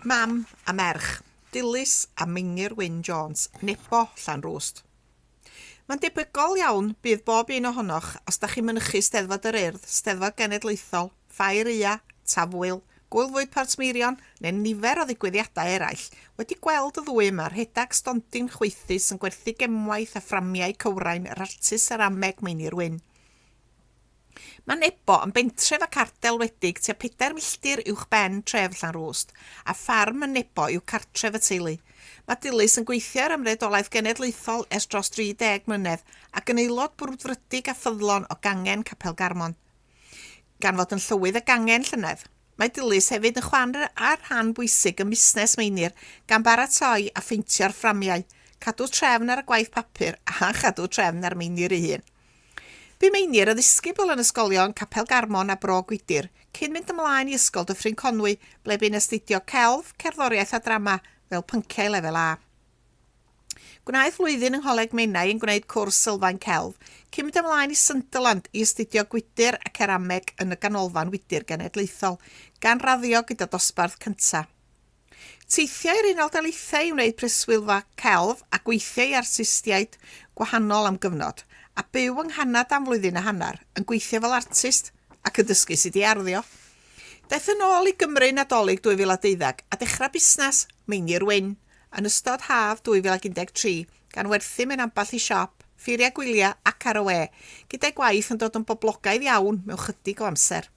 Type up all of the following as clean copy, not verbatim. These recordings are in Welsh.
Mam a merch, Dilys a Meinir Wyn Jones, Nebo, Llanrwst. Mae'n debygol iawn bydd bob un ohonoch, os da chi'n mynychu Steddfod yr Urdd, Steddfod Genedlaethol, Ffair Aea, Tafwyl, Gŵyl Fwyd Portmeirion neu nifer o ddigwyddiadau eraill, wedi gweld y ddwy yma rhedeg stondin chwaethus yn gwerthu gemwaith a fframiau cywrain yr artist serameg Meinir Wyn. Mae Nebo yn bentref ac ardal wledig tua pedair milltir uwch ben tref Llanrwst, a ffarm yn Nebo yw cartref y teulu. Mae Dilys yn gweithio i'r Ymddiriedolaeth Genedlaethol ers dros 30 mlynedd ac yn aelod brwdfrydig a ffyddlon o gangen Capel Garmon. Gan fod yn llywydd y gangen llynedd, mae Dilys hefyd yn chwarae rhan bwysig ym musnes Meinir gan baratoi a pheintio'r fframiau, cadw trefn ar y gwaith papur a chadw trefn ar Meinir ei hun. Bu Meinir yn ddisgybl yn ysgolion Capel Garmon a Bro Gwydir, cyn mynd ymlaen i Ysgol Dyffryn Conwy, ble bu'n astudio Celf, Cerddoriaeth a Drama fel pynciau Lefel A. Gwnaeth flwyddyn yng Ngholeg Menai yn gwneud cwrs Sylfaen Celf, cyn mynd ymlaen i Sunderland i astudio Gwydr a Cerameg yn y Ganolfan Wydr Genedlaethol, gan raddio gyda dosbarth cyntaf. Teithio i'r Unol Daleithiau i wneud preswylfa celf a gweithio i artistiaid gwahanol am gyfnod, a byw yng Nghanada am flwyddyn a hanner, yn gweithio fel artist ac yn dysgu sut i arddio. Daeth yn ôl i Gymru Nadolig 2012 a dechrau busnes, Meinir Wyn, yn ystod haf 2013, gan werthu mewn ambell i siop, ffeiriau gwyliau ac ar y we, gyda'i gwaith yn dod yn boblogaidd iawn mewn chydig o amser.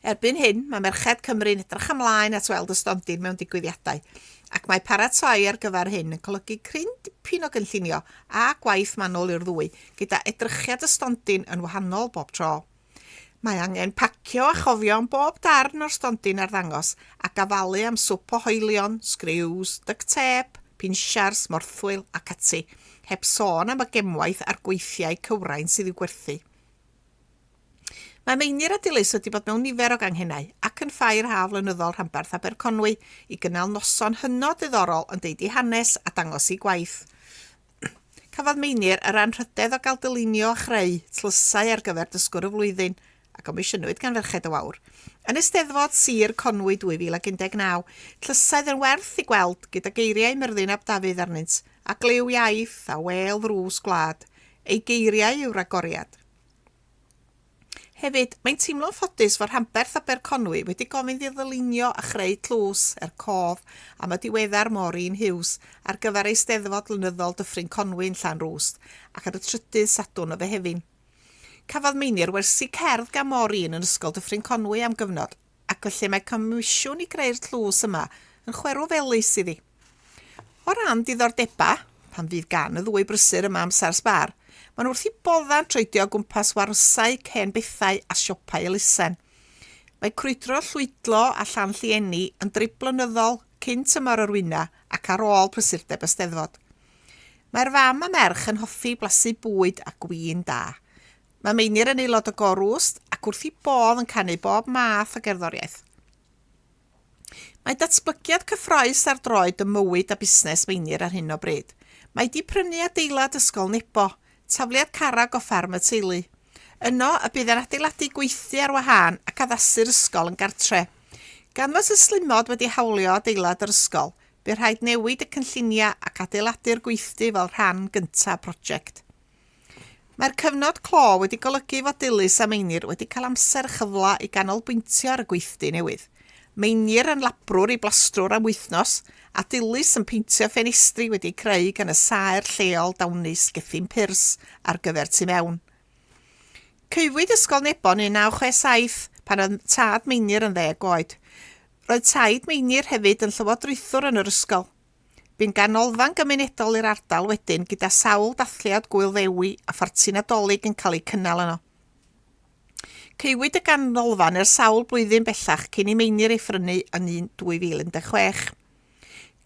Erbyn hyn, mae merched Cymru'n edrych ymlaen at weld y stondin mewn digwyddiadau, ac mae paratoi ar gyfer hyn yn golygu cryn dipyn o gynllunio a gwaith manwl i'r ddwy, gyda edrychiad y stondin yn wahanol bob tro. Mae angen pacio a chofio am bob darn o'r stondin arddangos a gafalu am swp o hoelion, sgriws, duct tape, pinsiars, morthwyl ac ati, heb sôn am y gemwaith a'r gweithiau cywrain sydd i'w gwerthu. Mae Meinir a Dilys wedi bod mewn nifer o ganghennau ac yn Ffair Haf Flynyddol Rhanbarth Aberconwy i gynnal noson hynod ddiddorol yn deud eu hanes a dangos eu gwaith. Cafodd Meinir yr anrhydedd o gael dylunio a chreu tlysau ar gyfer Dysgwr y Flwyddyn, a gomisiynwyd gan Ferched y Wawr, yn Eisteddfod Sir Conwy 2019, tlysau yn werth i gweld gyda geiriau Myrddin ap Dafydd arnynt, a glyw iaith a wêl ddrws gwlad, ei geiriau yw'r agoriad. Hefyd, mae'n teimlo'n ffodus fod rhanbarth Aberconwy wedi gofyn iddi ddylunio a chreu tlws er cof am y diweddar Maureen Hughes ar gyfer Eisteddfod Flynyddol Dyffryn Conwy yn Llanrwst ac ar y trydydd Sadwrn o Fehefin. Cafodd Meinir wersi cerdd gan Maureen yn Ysgol Dyffryn Conwy am gyfnod ac felly mae comisiwn i greu'r tlws yma yn chwerw felys iddi. O ran diddordebau, pan fydd gan y ddwy brysur yma amser sbâr, maen nhw wrth eu boddau'n troedio o gwmpas warysau hen bethau a siopau elusen. Mae crwydro Llwydlo a Llanllieni yn drip blynyddol cyn tymor yr wyna ac ar ôl prysurdeb y Steddfod. Mae'r fam a merch yn hoffi blasu bwyd a gwin da. Mae Meinir yn aelod o Gôr Rwst ac wrth ei bodd yn canu bob math o gerddoriaeth. Mae datblygiad cyffroes ar droed ym mywyd a busnes Meinir ar hyn o bryd. Mae 'di prynu adeilad Ysgol Nebo, tafliad carreg o fferm y teulu. Yno y bydd e'n adeiladu gweithdy ar wahân ac addasu'r ysgol yn gartre. Gan fod y Slimod wedi hawlio adeilad yr ysgol, bu rhaid newid y cynlluniau ac adeiladu'r gweithdy fel rhan gyntaf prosiect. Mae'r cyfnod clo wedi golygu fod Dilys a Meinir wedi cael amser a chyfle i ganolbwyntio ar y gweithdy newydd. Meinir yn labrwr i blastrwr am wythnos, a Dilys yn peintio ffenestri wedi eu creu gan y saer lleol dawnus Gethin Pyrs ar gyfer tu mewn. Caewyd Ysgol Nebo yn 1967 pan oedd tad Meinir yn ddeg oed. Roedd taid Meinir hefyd yn llywodraethwr yn yr ysgol. Bu'n ganolfan gymunedol i'r ardal wedyn gyda sawl dathliad Gŵyl Ddewi a pharti Nadolig yn cael eu cynnal yno. Caewyd y ganolfan ers sawl blwyddyn bellach cyn i Meinir ei phrynu yn 2016.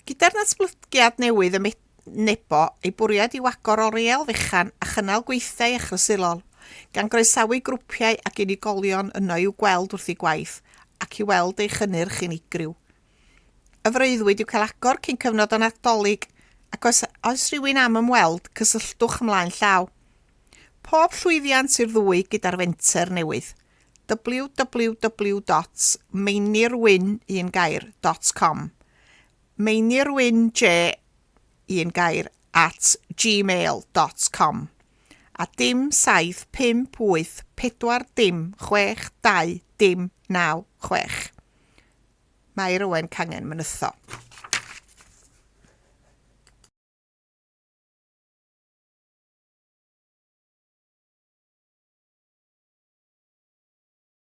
Gyda'r natblygiad newydd ym Nebo, ei bwriad yw agor oriel fechan a chynnal gweithdai achlysurol, gan groesawu grwpiau ac unigolion yno i'w gweld wrth eu gwaith ac i weld ei chynnyrch unigryw. Y freuddwyd yw cael agor cyn cyfnod y Nadolig, ac os oes rhywun am ymweld, cysylltwch ymlaen llaw. Pob llwyddiant i'r ddwy gyda'r fenter newydd. www.meinirwyn un gair dot com meinirwynj un gair at gmail dot com a dim 7 5 8 4 dim 6 2 dim 9 6. Mair Owen Cangen Mynytho.